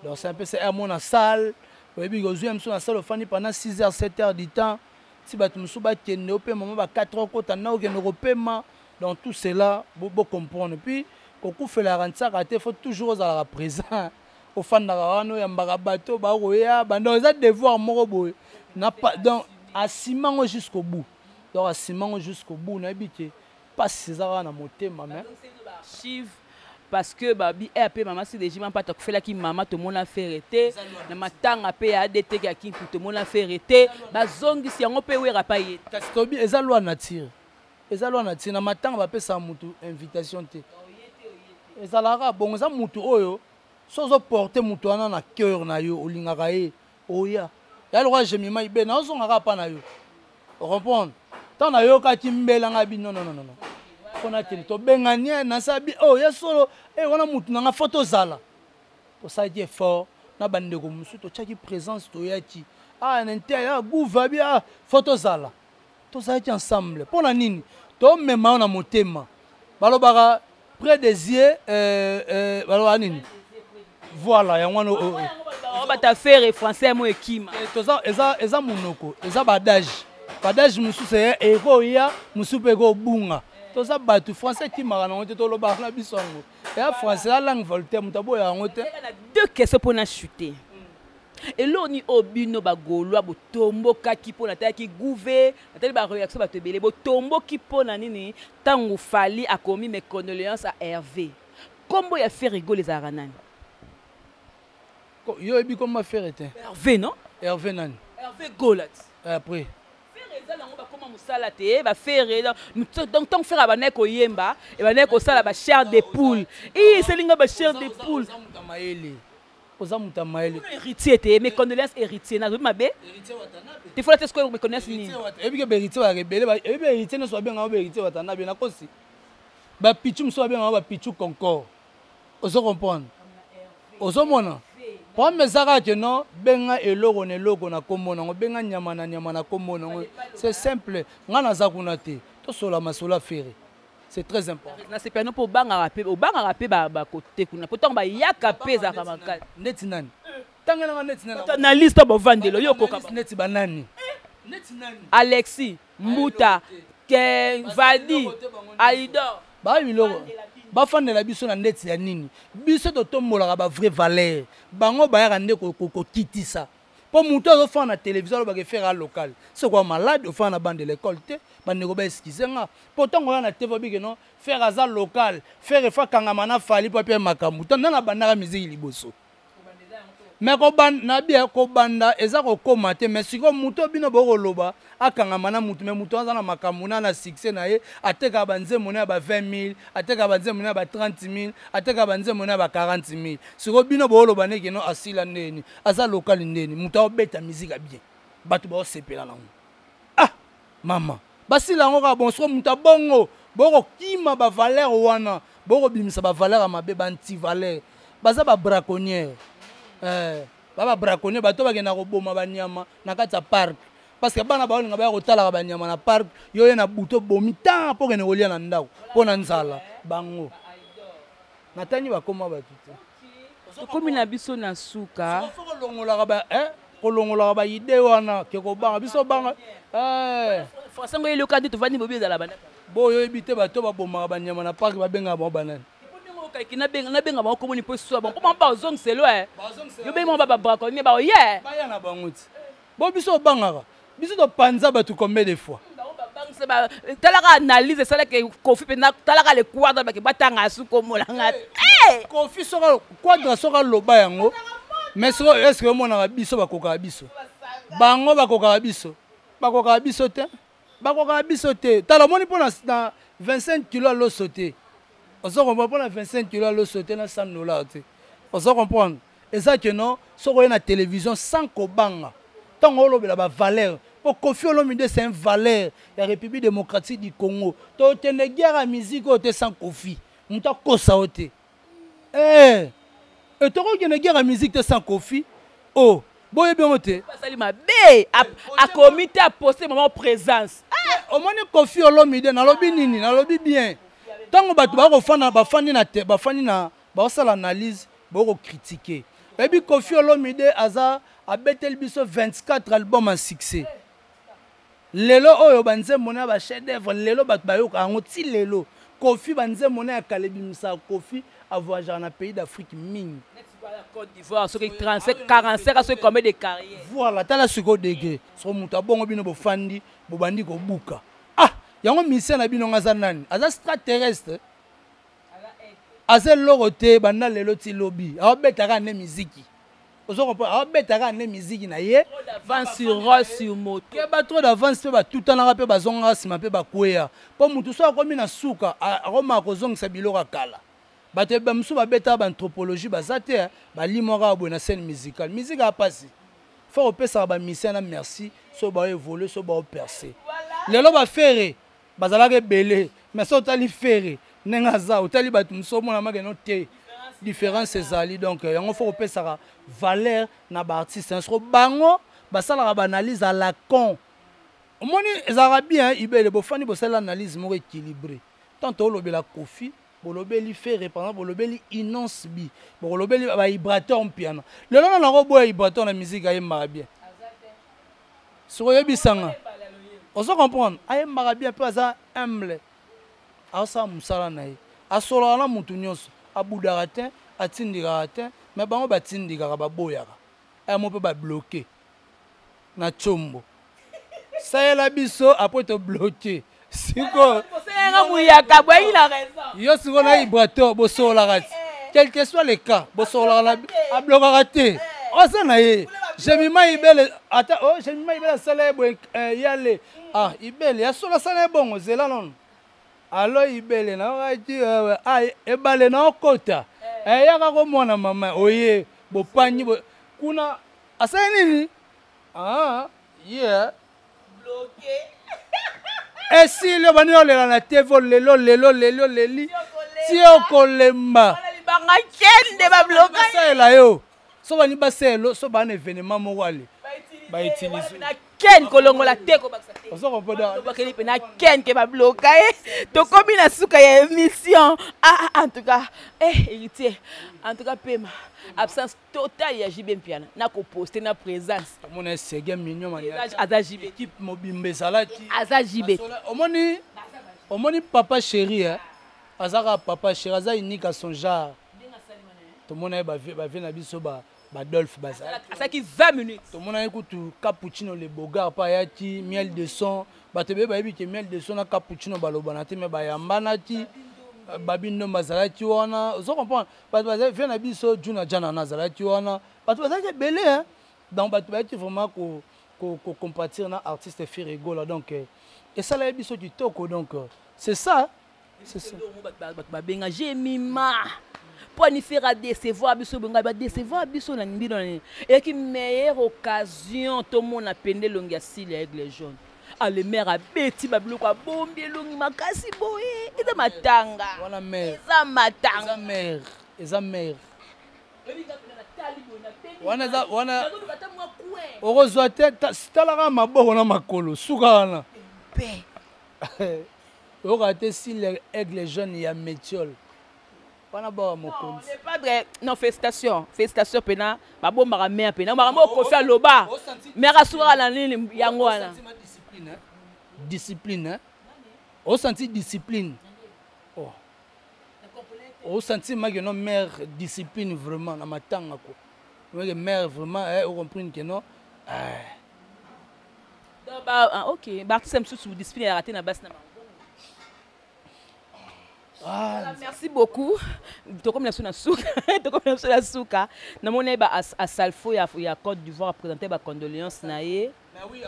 donc c'est un peu ça. Mona na salle, oyebi kozwi ya mosusu na salle, ofandi pendant 6 heures, 7 heures du temps, ti bato mosusu bakende opema mwa ba 4 heures, kota na okende kopema. Donc tout cela bocomprendre. Puis kokufelaka ntiaka te, faut toujours ozalaka présent, ofandaka wana, oyambaka bato bakoya bando, eza devoir moko boye. Donc asimango jusqu'au bout, donc asimango jusqu'au bout. Nayebi te mpasi eza kaka na motema, mais archive, parce que babi mpe mama CDG Mampata akufelaki mama, tomona Ferre te na matanga mpe ya ADT ya Kintu, tomona Ferre te, bazongisi yango mpe Wera pa ye. Kasi tobi eza loi nature, eza loi nature. Na matanga bapesaka motu invitation te, ezalaka bongo. Eza motu oyo so ozoporte motu wana na cœur na yo, olingaka ye, oya ya lokola Jemima Ibe, naozongaka mpa na yo, ocomprendre? Ntango nayokaki mbelanga bi non, non, non, non, mpo nakende tobengani ye, nasala bi oyo ya solo e wana motu na nga, fo tozala. Tosalaki effort na bandeko mosusu, totiaki présence, toyaki na inter gouva bi fo tozala, tozalaki ensemble. Mpo na nini? Tomema yo na motema. Balobaka près des yeux, balobaka nini? Voilà, yango wana. Bata Ferre français mo ekima. Toza eza monoko, eza badage, badage mosusu ekoya, mosusu mpe ekobunga. Toza bato, français ekimaka nango te, tolobaka na biso yango eya français, eza langue Voltaire, moto aboya yango te. Na deux questions mpona chuter. Eloni oyo bino bagaulois botombokaki mpo natalaki gouve, natali baréaction bato ebele, botomboki mpo na nini ntango Fally akomi mes condoléances à Hervé? Nkombo ya Ferre Gola ezalaka nani? Yo oyebi komba Ferre te? Hervé, non? Hervé nani? Hervé Gola. Après Ferre eza nango bakoma mosala te, baFerre. Donc ntango Ferre abandaki koyemba, ebandaki kosala bachair de poule, i esalinga bachair de poule. Oza moto ya mayele, oza moto ya mayele. Héritier te, mes condoléances Héritier, nazobi mabe te, fola te. Sikoyo mes condoléances nini? Oyebi ke bahéritier bazalaka ebele. Oyebi héritier nyonso babengaka bahéritier Watanabe, nakosi? Bapichu mosusu babengaka bapichu Concorde, ozo comprendre? Ozomona? Problème eza kaka ke non, benga eloko na eloko na kombo nango, benga nyama na nyama na kombo nango. C'est simple. Nga naza kuna te. Tosola masolo ya Ferre. C'est très important. Nasepela no mpo obangaka mpe, obangaka mpe bakote kuna mpo ntango bayaka mpe ezalaka makasi. Ndeti nani? Tanga nanga ndeti nani? Na liste bovandelo yo okoka. Neti banani? Neti nani? Alexis Mbuta, ke Vadi, Aidor. Ba biloko bafandela biso na ndeti ya nini? Biso totombolaka ba vraie valeur. Bango bayaka nde kokitisa. Po moto azofanda na télévision alobaka efere a local. C'est quoi malade ofanda na bande de l'école te, bandeko ba excuse nga. Po ntango oya na TV obike non, Ferre aza local, Ferre fa kangama na Fally po apia makambo. Tanda na bandaka musique liboso. Mais kobanda na bien kobanda eza kokoma te, mais sikoyo moto bino bokoloba akangama na mutu, mais mutu aza na makambo na na succès na ye, atekaka ba nzembo na ya ba 20 000, atekaka ba nzembo na ya ba 30 000, atekaka ba nzembo na ya ba 40 000. Sikoyo bino bokoloba ndenge no asila ndeni, aza local ndeni, mutu aobeta musique ya bien, bato baosepela nango. Ah mama, basila yango kaka bon. Sikoyo mutu abongo bokokima ba valeur wana, bokobimisa ba valeur ya mabe, ba anti-valeur. Baza ba braconnière. Ba braconnière, bato bakenda koboma ba nyama na kati ya parc. Parce que bana baolinga baya kotalaka ba nyama na parc, yo ye na buto bomi tan po kende kolia na ndako po na nzala bango. Natangi bakoma bato te. Tokomi na biso na suka. Soko fo kolongolaka ba, eh, kolongolaka ba idée wana ke kobanga biso banga. Français ngo eloka nde tovandi bobi ezala bana. Bo yo yebi te bato babomaka ba nyama na parc babengaka bango banani. Okaki nabenga bango komoni mpo swa bango mpo bazongiselo, eh. Yo bengi bango ba braconnier ba ye. Baya na bango ti. Bo biso obangaka. Biso topanza bato combien de fois? Talaka analyse esalaka Kofi mpenza, talaka le quadre bake batanga asu komolanga. Kofi soka quadre soka loba yango. Mais soko est-ce que omonaka biso bakokaka biso? Bango bakokaka biso. Bakokaka biso te. Bakokaka biso te. Tala omoni mpo na 25 kilos ya loso te. Ozo comprendre mpo na 25 kilos ya loso te na 100 $ te. Ozo comprendre? Eza que non, soko oye na télévision sans kobanga. Ntango olobela ba valeur, po Koffi Olomide c'est un valeur ya République démocratique du Congo. Tokende guerre ya musique oyo te sans Koffi. Moto akosa yo te. Tokokende guerre ya musique te sans Koffi. Oh, boyebi yango te. Basali mabe, akomi te aposte maman présence. Omoni Koffi Olomide nalobi nini? Nalobi bien. Ntango bato bakofanda, bafandi na te, bafandi na, bakosala analyse, boko critiquer. Bayebi Koffi Olomide aza abeteli biso 24 albums en succès. Lelo oyo ba nzembo na ba chef d'œuvre lelo bato bayoka yango ti lelo. Koffi ba nzembo na ya kala ebimisaka Koffi a voyager na pays d'Afrique mingi. Côte d'Ivoire, soki 35, 45, soki combien de carrière. Voilà, tala siko degré. Soko moto abongo bino bofandi, bobandi kobuka. Ah, yango mission na bino ngaza nani? Aza extraterrestre. Aza eloko te banda lelo ti lobi. Aobetaka ne miziki. Ozo comprendre? Aobetaka ne miziki na ye. Trop d'avance sur Rolls sur moto. Ke ba trop d'avance pe batutanaka pe bazongaka nsima pe bakweya. Po mutu so akomi na suka, akoma kozongisa biloko ya kala. Bato ba mosusu babetaka ba anthropologie baza te, hein. Balimwaka boye na scène musicale. Musique ya pasi. Faut kopesaka ba musiciens na merci, so ba évoluer, so ba percer. Lelo ba Ferre bazalaka ebele, mais so otali Ferre ndenge aza, otali bato mosusu omona make no te. Différence ezali, donc yango faut kopesaka valeur na ba artistes. Soko bango basalaka ba analyse à la con. Omoni ezalaka bien ibele bofandi bosala analyse moko équilibrée. Tant olobela Koffi, bolobeli Ferre, par exemple bolobeli Innoss'B, bolobeli ba Ibrator Mpiana. Lelo na nango boya Ibrator na musique ayembaka bien. Soko oyebisanga. Ozo comprendre? Ayembaka bien pe aza humble. Asala mosala na ye. Asolaka na mutu nyonso. Abudaka te, atindikaka te, mais bango batindikaka baboyaka. Aya mo pe ba bloquer na tshombo. Sayela biso après to bloquer. Siko muyaka boyi na raison. Yo siko na Ibrator bosolaka ti. Quel que soit le cas, bosolaka na ablokaka te. Oza na ye. Jemima Ibele ata oh Jemima Ibele asala ye boye, yale. Ah Ibele asola sala ye bongo zela nono. Alo Ibele na okati, ah ebale na okota. Yaka komona mama oye bopanyi bo, kuna asali nini? Ah yeah. Bloqué. Esili obandi olela na TV lelo lelo lelo leli. Ti okolemba. Banga kende ba bloqué. Salela yo. So balingi basala so baa na événement moko ale bautilize na ken kolongola te, kobakisa te. Ozo comprendre? Lobakeli mpe na ken ke babloka ye. Tokomi na suka ya émission. Ah, ah, en tout cas, eh, Héritier, en tout cas, pema absence totale ya JB Mpiana na koposte na présence. Omona esege mignon mania. Aza JB. Équipe mobimba ezalaki. Aza JB. Omoni, omoni papa chéri, eh? Aza kaka papa chéri, aza unique à son genre. Tomona ye bavie na biso badolphe bazalaki. Asalaki 20 minutes. Tomona ye kutu Cappuccino le Bogar mpe ayaki, Miel de Son. Bato ebele bayebi ke Miel de Son na Cappuccino balobana te, me bayambanaki. Babi Ndombe azalaki wana, ozo comprendre? Bato bazali vie na biso Juna Janana azalaki wana, bato bazalaki ebele, hein? Donc bato bayaki vraiment ko compatir na artiste Ferre Gola. Donc esalaki biso kitoko. Donc c'est ça, c'est ça. Bato babenga Jemima mpo ani Ferre adécevoir biso, bonga badécevoir biso na mbino na nini. Eyaki meilleure occasion tomona pende elongi ya sile ya Aigle Jaune. Ale mare abeti babiloko, abombi elongi makasi boye. Eza matanga. Wana mare. Eza Eza matanga. Mare, eza mare wana, eza wana okozwa te. Talaka maboko na makolo, suka wana. Mpe Oyoka te sile Aigle Jaune ya métiole wana bawa mokonzi. Le padre, non, félicitation, félicitation mpena. Babombaka mare mpena makambo okofi aloba mare asukaka na nini yango wana. Discipline, hein? Discipline, hein? Osenti discipline, oh. Osenti make no mare discipline vraiment na matanga ko make mare vraiment, eh, ocomprendre ke non, eh. Donc, ba, ah, ok, baartiste mosusu discipline ezalaka te na basi na bango. Ah. Voilà, merci beaucoup. Tokomi na biso na suka, tokomi na biso na suka. Namoni ye ba Asalfo ya Côte d'Ivoire présente bacondoléance na ye. Mais oui,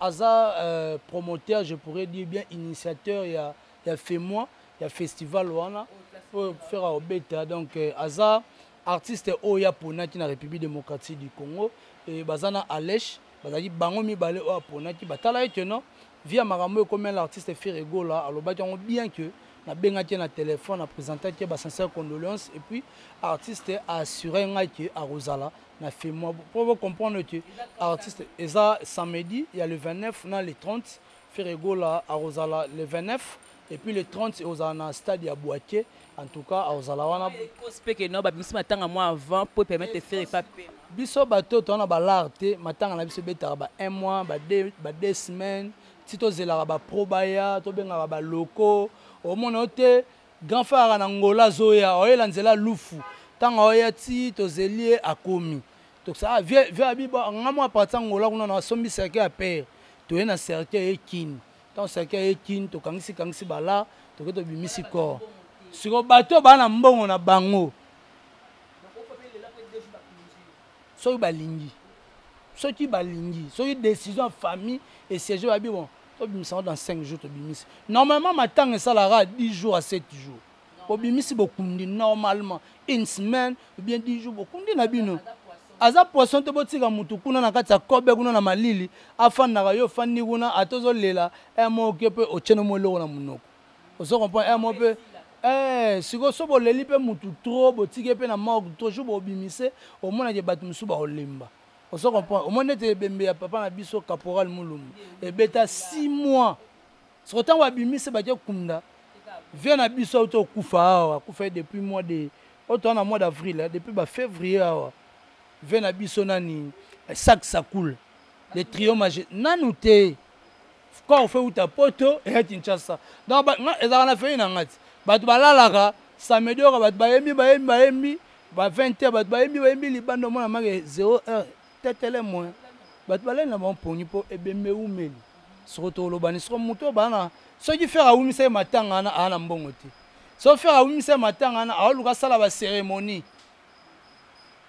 aza promoteur, je pourrais dire bien initiateur ya FEMOA, ya festival wana oyo Ferre obeta. Donc aza artiste oyo aponaki na République démocratique du Congo e baza na Alesh, bazalaki bango mibale oyo aponaki. Batala ye ke non, via makambo ekomi l'artiste Ferre Gola alobaki yango bien que nabengaki ye na téléphone, aprésentaki ye basincère condoléance et puis artiste aassuré ngai ke akozala na FEMOA. Po comprendre que artiste eza samedi ya le 29 na le 30. Ferre Gola akozala le 29 et puis le 30 ekozala na stade ya Bouaké. En tout cas akozala wana. Cause mpe ke no babimisi matanga mwa avant po permettre Ferre epa pema. Biso bato toza na balare te. Matanga na biso ebetaka ba un mois, ba 2 semaines, ti tozelaka bapro baya, tobengaka baloko. Omona yo te, grand frère na Ngola azoya, oyela nzela lufu. Ntango aoya ti tozeli ye, akomi. Tokisa vie abi nga mwa parti Ngola kuna na asombi cercueil ya père. Toye na cercueil ye kini. Ntango cercueil ye kini, tokangisi kangisi bala, toke tobimisi corps. Sikoyo bato baa na mbongo na bango, soki balingi, soki balingi, soki décision ya famille esiège, babi bon, tobimisa ngo dans 5 jours. Tobimisi normalement matanga esalaka 10 jours à 7 jours. Bobimisi, bokundi normalement une semaine ou bien 10 jours, bokundi na bino. Aza poisson te. Botika mutu kuna na kati ya kobe kuna na malili afandaka. Yo ofandi kuna, ata ozolela moke mpe otiene mo eloko na monoko, ozo comprendre mo mpe. Sikoyo so boleli mpe mutu trop, botiki mpe na morgue toujours, bobimise, omonake bato mosusu bakolemba, ozo comprendre? Omoni neti ebembe ya papa na biso caporal Mulumbu ebeta 6 mois. Soko ntango babimise, bake kunda vie na biso auti okufa awa, akufa ye depuis mois de oyo toza na mois d'avril, depuis bafévrier awa. Vie na biso nani, Sac Sacoule, le trio mage, nanu te corps fe uta Poto eya Kinshasa. Donc ezalaka na fei na nga ti bato balalaka samedi oyo, bato bayembi, bayembi, bayembi ba 20 heures, bato bayembi, bayembi libanda. Omona make 0 heure tetele moin, bato balali na bango pongi mpo ebembe eumeli. Soko tolobani, soko moto oyo baa na soki Ferre awumisa ye matanga wana, aa na mbongo te. Soki Ferre awumisa ye matanga wana, aoluka asala bacérémonie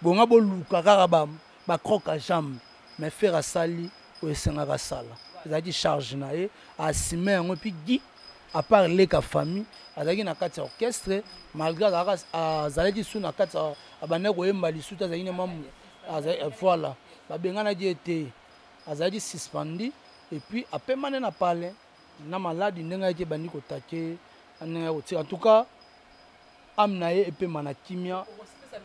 bonga, boluka kaka bacroc à jambe. Mais Ferre asali oyo esengaka asala, ezalaki charge na ye, asime yango. Et puis Guy, à part leka famille, azalaki na kati ya orchestre, malgré azalaki su na kati, abandaki koyemba lisusu te. Azalaki nema, voilà, babenganaki ye te, azalaki suspendu. Et puis apema nde na palais na maladi ndenge ayaki ebandi kotake ndenge ya kotika. En tout cas, âme na ye epema na kimia.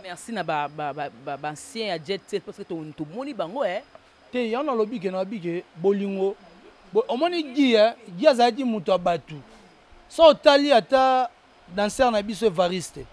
Merci na ba ba ba ba, ba ancien ya jet set parce que tomoni bango eh. Te, yango nalobi ke nalobi ke bolingo omoni Guy eh, Guy azalaki moto ya bato. So otali ata danseur na biso Evariste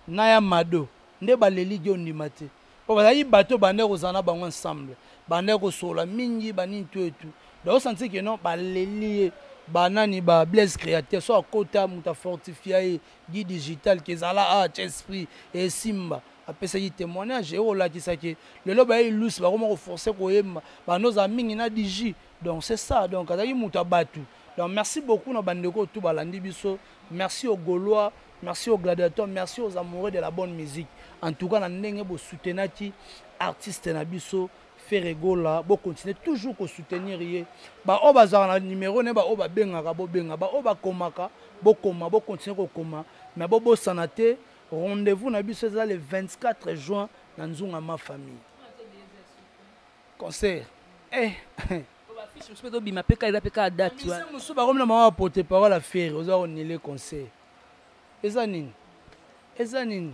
na ya Mado nde baleli Guy, ondima te, mpo bazalaki bato bande kozala na bango ensemble, bande kosolola mingi banini to etu. Donc osentir ke non, baleli ye banani ba Blaise Créateur, so akota moto afortifia ye Guy Digital ke ezala a tia esprit esimba, apesaki témoignage ekolakisa ke lelo baye lusi bakoma koforce koyemba, bando ozala mingi na dj. Donc c'est ça, donc azalaki moto ya bato. Donc merci beaucoup na bandeko tout balandi biso, merci aux Gaulois, merci aux gladiateurs, merci aux amoureux de la bonne musique. En tout cas, na ndenge bosoutenaki artiste na biso Ferre Gola, bocontinue toujours kosoutenir ye. Baoyo bazalaka na numéro ne, baoyo babengaka bobenga, baoyo bakomaka bokoma, bocontinue kokoma. Mais bobosana te, rendez-vous na biso eza le 24 juin na Nzunga Ma Famille concert, eh. Bafiche mosusu mpe tobima mpe eza mpe kaka date wana. Mosusu bakomi na mama porte parole ya Ferre, oza konile concert eza nini? Eza nini?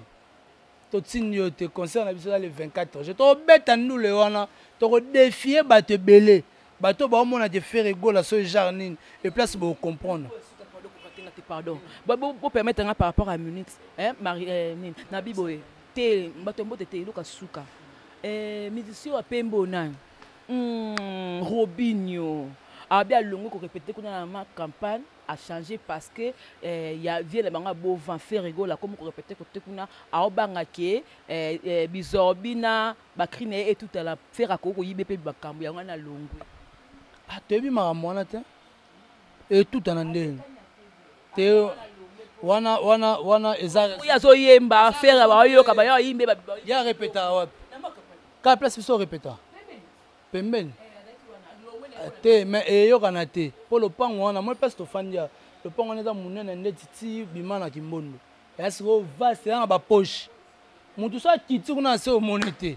Totindi yo te. Concert na biso eza le 24 juin, tokobeta ndule wana, tokodefie bato ebele, bato baomona te Ferre Gola so genre nini e place bocomprendre. Pardon, bopermettre nga par rapport à minute, Marie nini na biboye te, bato mbote te, eloka suka musicien wa pembe nani, Robinio abi alongwe korépéter kuna na ma campagne, a changé parce que ya vie na bango abovan Ferre Gola komi korépéter kote kuna, aobanga ke bizorbi na bacri na ye etutala, Ferre akoki koyibe mpe makambo yango wana, alongwe. Toyebi makambo wana te, etutana ndenge te wana wana wana eza. Oyo azoyemba, Ferre baoyoka, bayo ayimbe. Ye arepetaka wapi? Kaka place biso orepeta pembeni te, mais eyokana te, mpo lopango wana moi place tofandi ya lopango wana eza monene ndeti ti bima na Kimbondo, eya sikoyo vaste, eza na bapoche. Motu so akiti kuna na se, omoni te,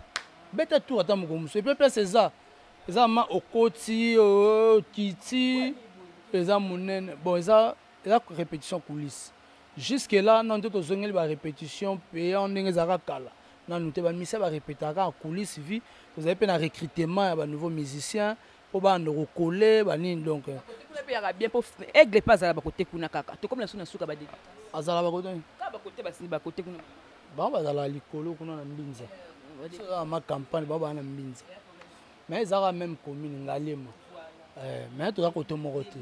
beta tour ata moko mosusu epe place eza ma okoti okiti, eza monene. Bon, eza répétition coulisse jusque là nano te, tozongeli barépétition payant ndenge ezalaka kala nanu te. Bamisia barépétaka kaka coulisse vie. Tozali mpe na recrutement ya banouveau musicien mpo banda kokole banini, donc. Kuna mpe yaka bien, mpo Aigle mpe azala bakote kuna kaka, tokomi na so na suka badedi. Azala bakote. Kaka bakote, basili bakote kuna. Bango bazala likolo kuna na Mbinza, so ma campagne, bango baa na Mbinza, mais ezalaka même commune Ngalema, mais toza kote moko te.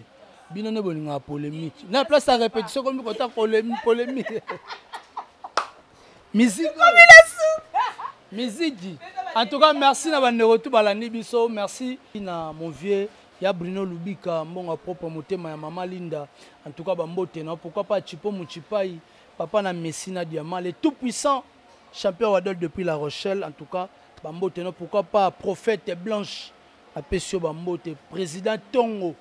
Bino nde bolingaka polémique na place ya répétition, komi kota polémique. Musique, musique. En tout cas, merci na bandeko tu balandi biso, merci na mon vieux ya Bruno Lubika, mbongo propre, motema ya mama Linda. En tout cas, bambote na pourquoi pas Chipo Muchipai, papa na Messi na Diamant, le tout puissant champion Wadol depuis La Rochelle. En tout cas, bambote na pourquoi pas prophète Blanche, apesi yo bambote, président Tongo,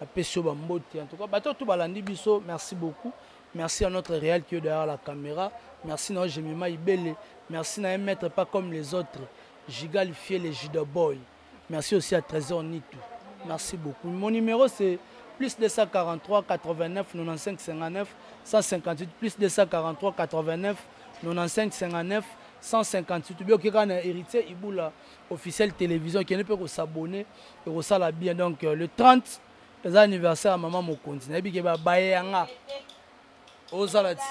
apesi yo bambote. En tout cas, bato tu balandi biso, merci beaucoup. Merci à notre réel qui est derrière la caméra, merci na Jemima Ibele, merci na un maître pas comme les autres, Gigal Fiel et Juda Boy, merci aussi à Trésor Nitou, merci beaucoup. Mon numéro, c'est plus 243 89 95 59 158, plus 243 89 95 59 158. Bien okeka na Héritier Ibula Officiel Télévision, kende mpe kosabonner, ekosala bien. Donc le 30 eza anniversaire ya mama mokonzi, nayebi ke babaye yanga ozala ti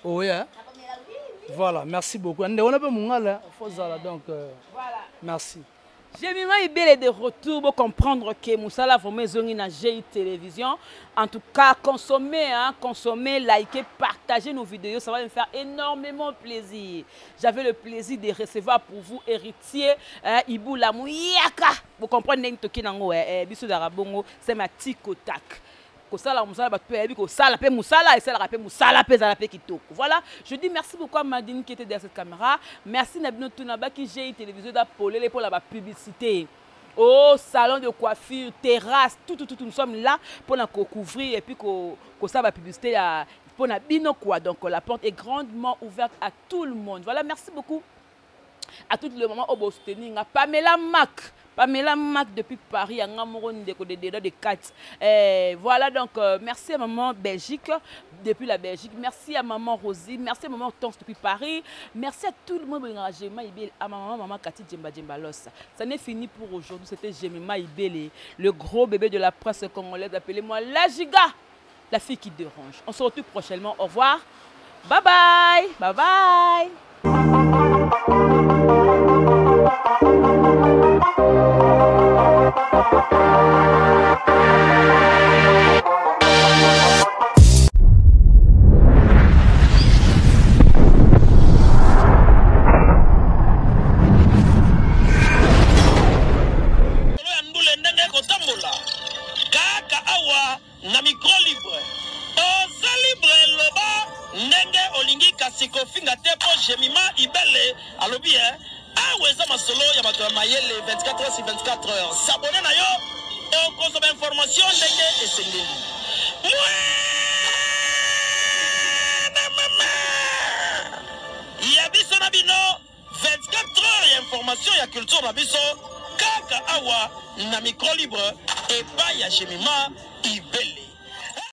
oya. Voilà, merci beaucoup. Nde wana mpe mongala fozala, donc merci. Jemima Ibele de retour pour comprendre que mosala vraiment ezongi na GI Télévision. En tout cas, consommez, hein, consommez, likez, partagez nos vidéos, ça va me faire énormément plaisir. J'avais le plaisir de recevoir pour vous Héritier, hein, Ibula Mouyaka. Vous comprenez toki nango eh, biso darabongo, c'est ma tic au tac. Kosala mosala, bato mpe bayebi kosala mpe mosala, esalaka mpe mosala mpe ezala mpe kitoko. Voilà, je dis merci beaucoup à Madine qui était derrière cette caméra. Merci na bino tuna baki GI Télévision da polele pour la publicité au salon de coiffure, terrasse, tout, tout, tout, nous sommes là pour la couvrir et puis ko ça publicité ya pour na bino quoi. Donc la porte est grandement ouverte à tout le monde. Voilà, merci beaucoup à tout le moment au soutenir Pamela Mac. Pamela Mac depuis Paris, Anga Moro Ndeko de Deda de 4. Eh, voilà donc, euh, merci à maman Belgique depuis la Belgique. Merci à maman Rosie. Merci à maman Hortense depuis Paris. Merci à tout le monde. À maman, maman Cathy Djemba Djemba Los. Ça n'est fini pour aujourd'hui. C'était Jemima Ibele, le gros bébé de la presse congolaise. Appelez-moi la Giga, la fille qui dérange. On se retrouve prochainement. Au revoir. Bye bye. Bye bye. ya ndule ndenge ekotambola kaka awa na micro libre oza libre loba ndenge olingi kasi kofinga te mpo jemima ibele alobi e awa eza masolo ya bato ya mayele 24 heures sur 24 heures sabone na yo okozwa bainformation ndenge esengeli mwana mama ya biso na bino 24 heures ya information ya culture na biso kaka awa na micro libre epai ya jemima ibele.